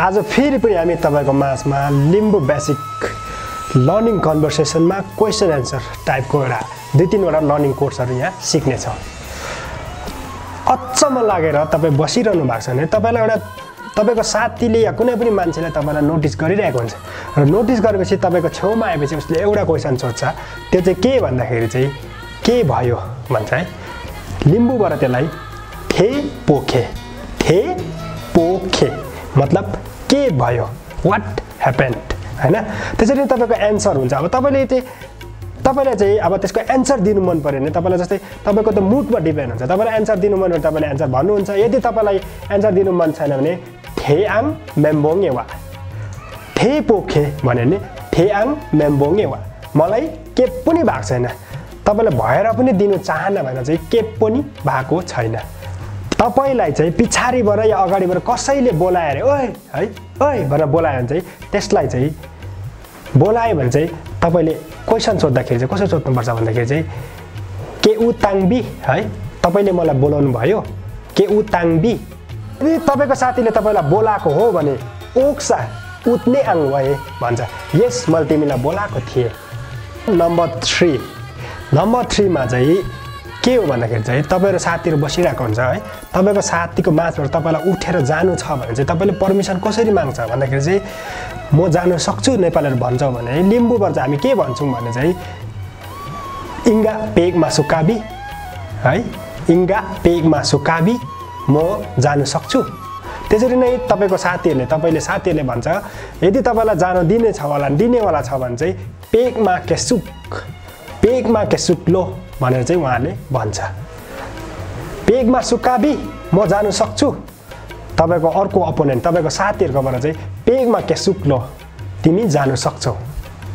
आज फेरि पनि हामी तपाईको माझमा लिम्बू बेसिक लर्निङ कन्भर्सेसनमा क्वेशन एन्सर टाइपको एउटा 2-3 वटा लर्निङ कोर्सहरु यहाँ सिक्ने छौं। अचम्म लागेर तपाई बसिरहनु भएको छ भने तपाईलाई एउटा तपाईको साथीले या कुनै पनि मान्छेले तपाईलाई नोटिस गरिरहेको हुन्छ र नोटिस गरेपछि तपाईको छेउमा आएपछि उसले एउटा क्वेशन सोध्छ, त्यो चाहिँ के भन्दाखेरि चाहिँ के भयो भन्छ है। लिम्बूबाट त्यसलाई थे पोखे मतलब के भयो, व्हाट ह्यापेन्ड हैन। त्यसरी तपाईको एन्सर हुन्छ। अब तपाईलाई चाहिँ अब त्यसको एन्सर दिनु मन पर्यो भने तपाईलाई जस्तै तपाईको त मुडमा डिपेन्ड हुन्छ। तपाईलाई एन्सर दिनु मन हो भने तपाईले एन्सर भन्नुहुन्छ। यदि तपाईलाई एन्सर दिनु मन छैन भने थेआङ मेम्बोङेवा थे पोखे भन्यो भने थेआङ मेम्बोङेवा मलाई के पनि भएको छैन। तपाईले भएर पनि दिनु चाहन्न भने चाहिँ के पनि भएको छैन। तपाईलाई चाहिँ पिछाडीबाट या अगाडीबाट कसैले बोलाएर ओइ है ओइ भनेर बोलायो भने चाहिँ त्यसलाई चाहिँ बोलायो भने चाहिँ तपाईले क्वेशन सोध्दाखेरि चाहिँ कसरी सोध्नुपर्छ भन्दाखेरि चाहिँ के उ ताङबी है, तपाईले मलाई बोलाउनु भयो के उ ताङबी। यदि तपाईको साथीले तपाईलाई बोलाएको हो भने ओक्सा उतने आङ भए भन्छ, यस मैले तिमीलाई बोलाएको थिए। नम्बर 3 मा चाहिँ के हो भन्दाखेरि चाहिँ तपाईहरु साथीहरु बसिरहेको हुन्छ है, तपाईको साथीको माझबाट तपाईलाई उठेर जानु छ भने चाहिँ तपाईले परमिसन कसरी माग्छ भन्दाखेरि चाहिँ म जान सक्छु नेपालीहरु भन्छौ भने लिम्बूबाट हामी के भन्छौं भने चाहिँ इंगा पेग मासुकाबी है, इंगा पेग मासुकाबी म जान सक्छु। त्यसरी नै तपाईको साथीहरुले भन्छ यदि तपाईलाई जान दिनेवाला छ भने चाहिँ पेगमा केसुक लो भनेर चाहिँ उहाँले भन्छ। पेगमा सुकाबी म जान सक्छु। तपाईको अर्को अपोनेन्ट तपाईको साथीहरुकोबाट चाहिँ पेगमा केसुक लो तिमी जान सक्छौ।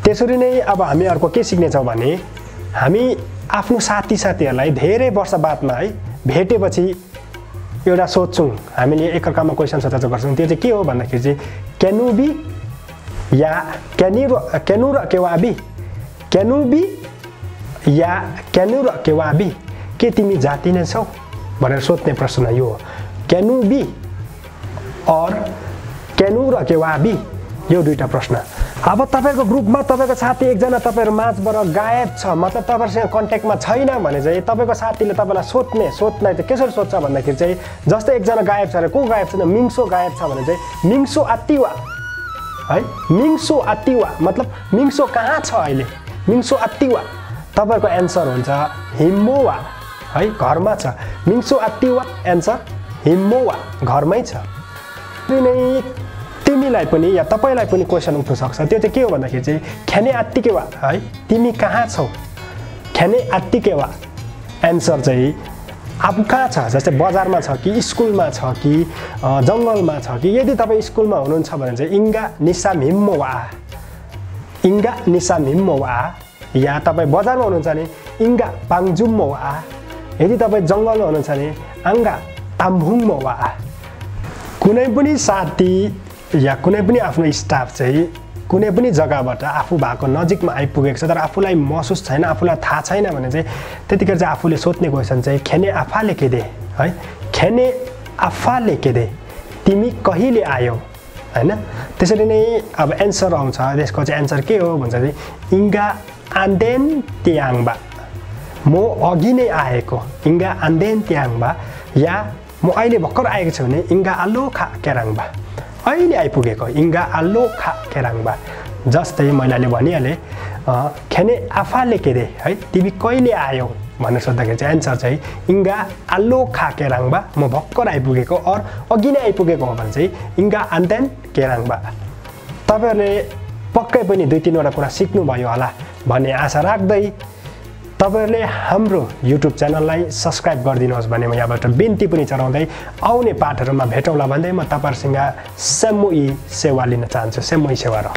त्यसरी नै अब हामी अर्को के सिक्ने छौं भने हामी आफ्नो साथीहरुलाई धेरै वर्ष बादमा है भेटेपछि एउटा सोध्छौं, हामीले एकअर्कामा क्वेशन सोध्छौं गर्छौं। त्यो चाहिँ के हो भन्दाखेरि चाहिँ क्यानुबी या क्यानुर केवाबी क्यानुबी या क्यानुर केवाबी के तिमी जाति नै छौ भनेर सोध्ने प्रश्न यो हो। क्यानुबी और क्यानुर केवाबी यो दुईटा प्रश्न। अब तपाईको ग्रुपमा तपाईको साथी एकजना तपाईहरु माझबाट गायब छ मतलब तपाईहरुसँग कन्ट्याक्टमा छैन भने चाहिँ तपाईको साथीले तपाईलाई सोध्ने चाहिँ कसरी सोध्छ भन्दाखेरि चाहिँ जस्तै एकजना गायब छ र को गायब छैन मिङसो गायब छ भने चाहिँ मिङसो आतिवा है, मिङसो आतिवा मतलब मिङसो कहाँ छ अहिले, मिङसो आतिवा तपाईको एन्सर हुन्छ हिम्मोवा है, घरमा छ। मिङसो आतिवा एन्सर हिम्मोवा घरमै छ। तिमीलाई पनि या तपाईलाई पनि क्वेशन उठ्न सक्छ। त्यो चाहिँ के हो भन्दाखेरि चाहिँ ख्याने आत्तिकेवा है, तिमी कहाँ छौ, ख्याने आत्तिकेवा एन्सर चाहिँ आफू कहाँ छ, जस्तै बजारमा छ कि स्कुलमा छ कि जंगलमा छ कि। यदि तपाई स्कुलमा हुनुहुन्छ भने चाहिँ इंगा निसाम हिम्मोवा या तपाई बजारमा हुनुहुन्छ भने इंगा पाङजुमोवा। यदि तपाई जंगलमा हुनुहुन्छ भने आंगा ताम्भुङमोवा। कुनै पनि साथी या कुनै पनि आफ्नो स्टाफ चाहिँ कुनै पनि जग्गाबाट आफू भएको नजिकमा आइपुगेको छ तर आफूलाई महसुस छैन, आफूलाई थाहा छैन भने चाहिँ त्यतिखेर चाहिँ आफूले सोध्ने क्वेशन चाहिँ खेने आफाले के दे है, खेने आफाले के दे तिमी कहिले आयौ हैन। त्यसरी नै अब एन्सर आउँछ। त्यसको चाहिँ एन्सर के हो भन्छ चाहिँ इंगा आन्देन त्याङबा म अघि नै आएको, इंगा आन्देन त्याङबा या म अहिले भर्खर आएको छु भने इंगा आलोखा केराङबा अहिले आइपुगेको इंगा आलोखा केराङबा। जस्तै मैले भनिहाले खेने आफाले के दे है, तिमी कहिले आयौ भनेर सोध्दाखेरि चाहिँ एन्सर चाहिँ इंगा आलोखा केराङबा म भर्खर आइपुगेको और अघि नै आइपुगेको हो भने चाहिँ इंगा आन्देन केराङबा। तपाईहरुले पक्कै पनि 2-3 वटा कुरा सिक्नु भयो होला भन्ने आशा राख्दै तपाईहरुले हाम्रो YouTube च्यानललाई सब्स्क्राइब गरिदिनुहोस् भन्ने म यहाँबाट बिन्ती पनि चढाउँदै आउने पाठहरुमा भेटौँला भन्दै म तपाईहरुसँग सेमुई सेवा लिन चाहन्छु। सेमुई सेवा र